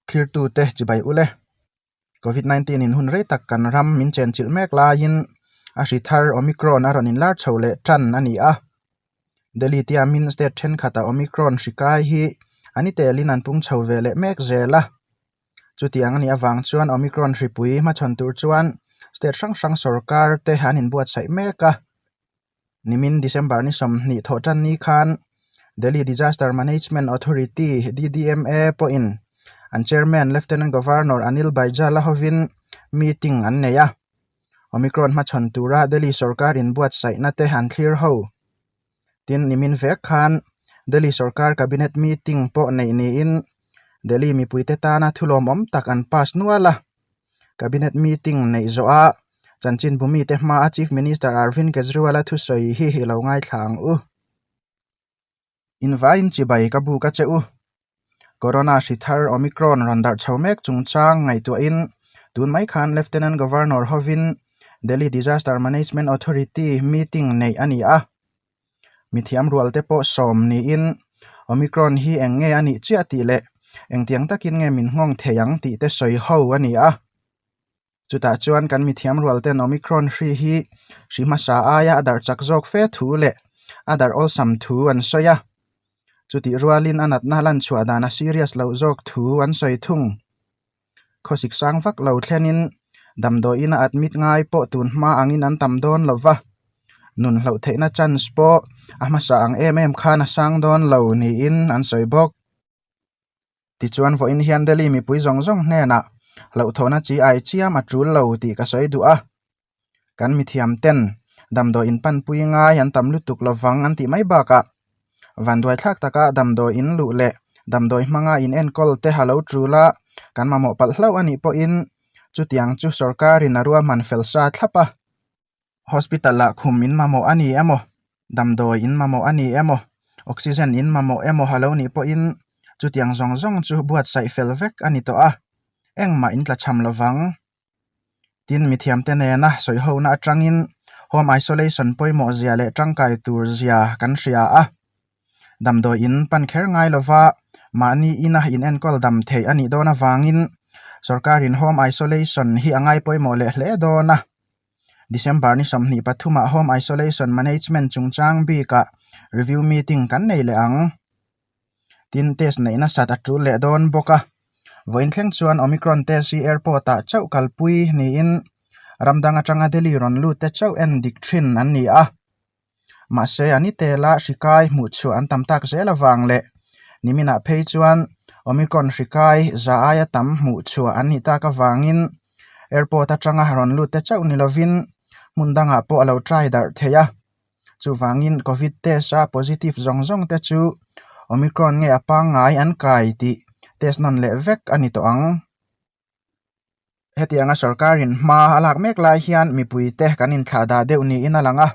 Thlirtute chibai ule. Covid 19 in hun rei tak kan ram min chenchilh mek laiin a hri thar Omicron a rawn inlar chho leh tan a ni a. Delhi tiamin state thenkhatah Omicron hri kai hi a ni telin an pung chho ve leh mek zel a. Chutiang a nih avang chuan Omicron hripui hmachhawn tur chuan state hrang hrang sorkar te an inbuatsaih mek a. Nimin December ni 20 thawh tan ni khan Delhi Disaster Management Authority, DDMA, pawhin an Chairman Lieutenant Governor Anil Baijal-a hovin meeting an nei a. Omicron hmachhawn tura Delhi sorkar inbuatsaihna te an thlir ho. Tin, nimin vek khan Delhi sorkar Cabinet meeting pawh neih niin Delhi mipuite tana thulawmawm tak an pass nual a. Cabinet meeting neih zawha Chanchinbu mite hmaa Chief Minister Arvind Kejriwal-a thusawi hi i lo ngaithla ang u. Invaiin chibai ka buk a che u. Corona hri thar Omicron rawn darh chho mek chungchang ngaihtuahin tun mai khan Lieutenant Governor hovin Delhi Disaster Management Authority meeting neih a ni a. Mithiam rualte pawh sawm niin Omicron hi eng nge a nih chiah tih leh engtiang takin nge min nghawng thei ang tih te sawi ho a ni a. Chutah chuan kan mithiam rualten Omicron hri hi hri hmasa aia a darh chak zawk fe thu leh a darh awlsam thu an sawi a. Chutih rualin a natna lan chhuah dan a serious loh zawk thu an sawi thung. Khawsik sang vak lo thlenin damdawiin a admit ngai pawh tun hma angin an tam dawn lo va, nun hloh theihna chance pawh a hmasa ang em em khan a sang dawn lo niin an sawi bawk. Tichuan vawiin hian Delhi mipui zawng zawng hnenah hlauhthawhna chi ai chiam a tul lo tih ka sawi duh a. Kan mithiam ten damdawi in panpui ngai an tam lutuk lovang an tih mai bakah vanduai thlak taka damdawi in luh leh damdawi hmanga in enkawl te a lo tul a, kan mamawh palh hlauh a nih pawhin chutiang chu sorkarin a ruahman fel sa thlap a. Hospital ah khum in mamawh a ni emaw, damdawi in mamawh a ni emaw, oxygen in mamawh emaw a lo nih pawhin chutiang zawng zawng chu buatsaih fel vek a ni tawh a, engmah in tlachham lovang. Tin, mithiamte nena sawihona atangin home isolation pawimawh zia leh tangkai tur zia kan hria a, damdawi in pan kher ngai lova mahni ina inenkawl dam theih a nih dawn avangin sorkarin home isolation hi a ngai pawimawh leh hle dawn a. December ni 23 ah Home Isolation Management chungchang bikah review meeting kan nei leh ang. Tin, test neih nasat a tul leh dawn bawk a. Vawiin thleng chuan Omicron test hi airport ah chauh kalpui niin ram dang atanga Delhi rawn lut te chauh en dik thin an ni a. Mahse, a ni tela hri kai hmuh chhuah an tam tak zel avang leh niminah phei chuan Omicron hri kai za aia tam hmuh chhuah an nih tak avangin airport atanga rawn lut te chauh ni lovin hmun dangah pawh a lo try darh thei a. Chuvangin Covid test a positive zawng zawng te chu Omicron nge a pangngai an kai tih test nawn leh vek a ni tawh ang. Hetianga sorkarin hma a lak mek lai hian mipuite kan inthlah dah deuh niin a lang a,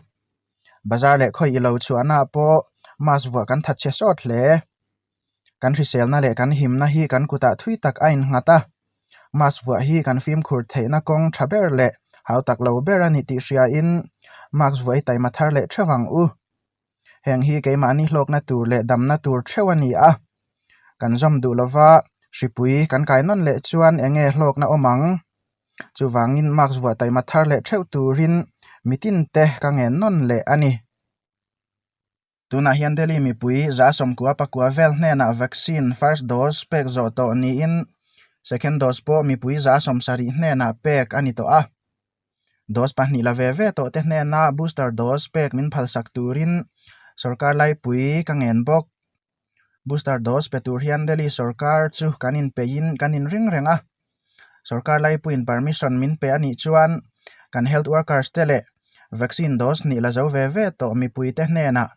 bazar leh khawi ilo chhuahna pawh mask vuah kan that chhe sawt hle. Kan hriselna leh kan himna hi kan kutah thui tak a innghat a, mask vuah hi kan fimkhur theihna kawng tha ber leh hau tak lo ber a ni tih hriain mask vuah hi taima thar leh theuh ang u. Heng hi keimahni hlawkna tur leh damna tur theuh a ni a, kan zawm duh lova hripui kan kai nawn leh chuan eng nge hlawkna awm ang? Chuvangin mask vuah taima thar leh theuh turin mitin te ka ngen nawn leh a ni. Tunah hian Delhi mipui za sawmkua pakua vel hnenah vaccine first dose pek zawh tawh niin second dose pawh mipui za 70 hnenah pek a ni tawh a. Dose pahnih la ve ve tawh te hnena booster dose pek min phalsak turin sorkar laipui ka ngen bawk. Booster dose pe tur hian Delhi sorkar chu kan inpeihin kan inring reng a. Sorkar laipuiin permission min pe a nih chuan kan health workers te leh vaccine dose hnih la zo ve ve tawh mipuite hnenah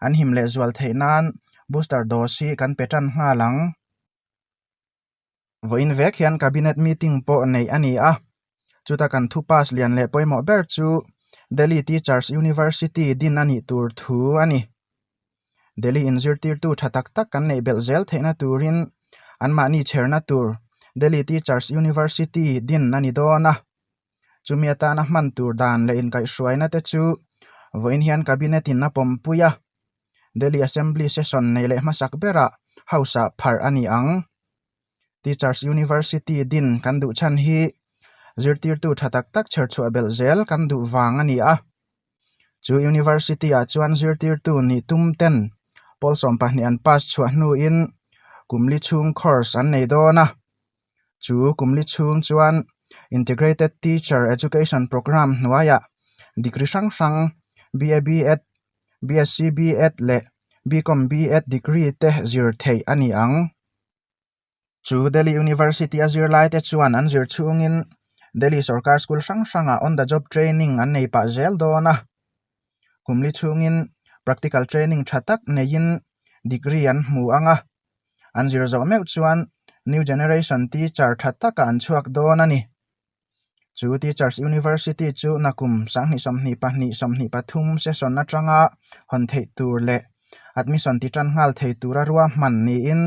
an him lehzual theih nan booster dose hi kan pe tan nghal ang. Vawiin vek hian Cabinet meeting pawh neih a ni a, chuta kan thu pass lian leh pawimawh ber chu Delhi Teachers University din a nih tur thu a ni. Delhi inzirtirtu tha tak tak kan neih belh zel theihna turin anmahni chherna tur Delhi Teachers University din a ni dawn a. Chumi atana hman tur dan leh inkaihhruaina te chu vawiin hian Cabinet in a pawmpui a, Delhi Assembly session nei leh hmasak berah House ah pharh a ni ang. Teachers University din kan duh chhan hi zirtirtu tha tak tak chherchhuah belh zel kan duh vang a ni a. Chu University ah chuan zirtirtu nih tum ten pawl 12 an pass chhuah hnuin kum li chhung course an nei dawn a. Chu kum li chhung chuan Integrated Teacher Education Programme hnuaiah degree hrang hrang BA BEd, BSc BEd leh BCom BEd degree te zir theih a ni ang. Chu Delhi University a zirlaite chuan an zir chhungin Delhi sorkar school hrang hrangah on the job training an nei pah zel dawn a. Kum li chhungin practical training tha tak neiin degree an hmu ang a, an zir zawh meuh chuan new generation teacher tha takah an chhuak dawn a ni. Chu Teachers University chu nakum 2022 23 session atanga hawn theih tur leh admission ti tan nghal thei tura ruahman niin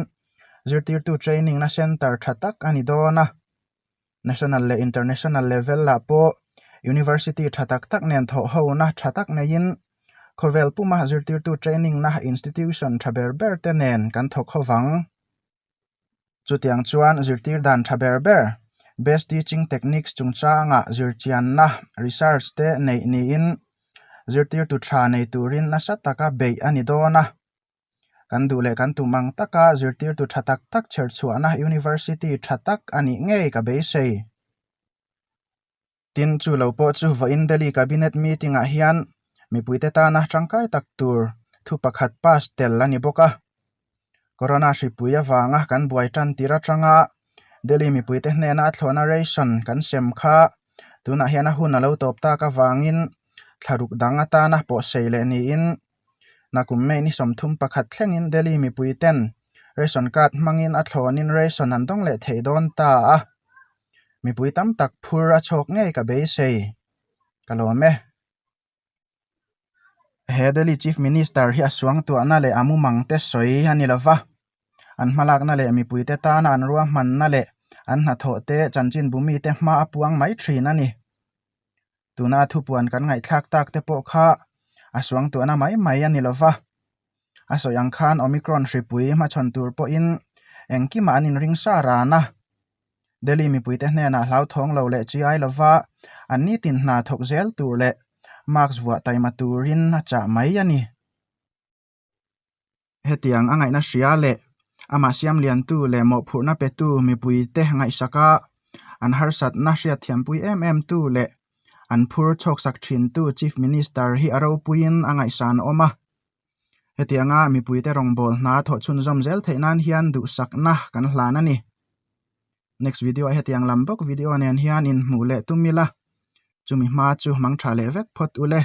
zirtirtu training na centre tha tak a ni dawn a. National leh international level ah pawh university tha tak tak nen thawh hona tha tak neiin khawvel puma zirtirtu training na institution tha ber ber te nen kan thawk ho vang. Chutiang chuan zirtir dan tha ber ber, best teaching techniques chungchangah zirchianna, research, te neih niin zirtirtu tha nei turin nasa taka beih a ni dawn a. Kan duh leh kan tum ang taka zirtirtu tha tak tak chherchhuahna university tha tak a nih ngei ka beisei. Tin, chu lo pawh chu vawiin Delhi Cabinet meeting-ah hian mipuite tana tangkai tak tur thu pakhat pass tel a ni bawk a. Corona hripui avanga kan buai tan tir atanga Delhi mipuite hnena a thlawhna ration kan sem kha tunah hian a hun a lo tawp tak avangin thlaruk dang atana pawhsei leh niin nakum May ni 31 thlengin Delhi mipuiten ration card hmangin a thlawnin ration an dawng leh thei dawn ta a. Mipui tam tak phur a chhawk ngei ka beisei. Ka lawm e. He Delhi Chief Minister hi a suangtuahna leh a mumang te sawi a ni lova. An hmalakna leh mipuite tana an ruahmanna leh an hnathawh te chanchinbu mite hma a puang mai thin a ni. Tuna thupuan kan ngaihthlak tak te pawh kha a suangtuahna mai mai a ni lova. A sawi ang khan Omicron hripui hmachhawn tur pawhin engkimah an inring sa ran a. Delhi mipuite hnenah hlauthawng lo leh chi ai lova an nitin hna thawk zel tur leh mask vuah taima turin a chah mai a ni. Hetiang a ngaihna hria leh amah siam liantu leh mawhphurhna petu mipuite ngaihsaka an harsatna hriatthiampui em em tu leh an phur chhawksak thintu Chief Minister hi a ropuiin a ngaihsan awm a. Hetianga mipuite rawngbâwl hna thawh chhunzawm zel theih nan hian duhsakna kan hlan a ni. Next video ah hetiang lam bawk video nen hian inhmuh leh tum ila, chumi hma chu hmang tha leh vek phawt ule.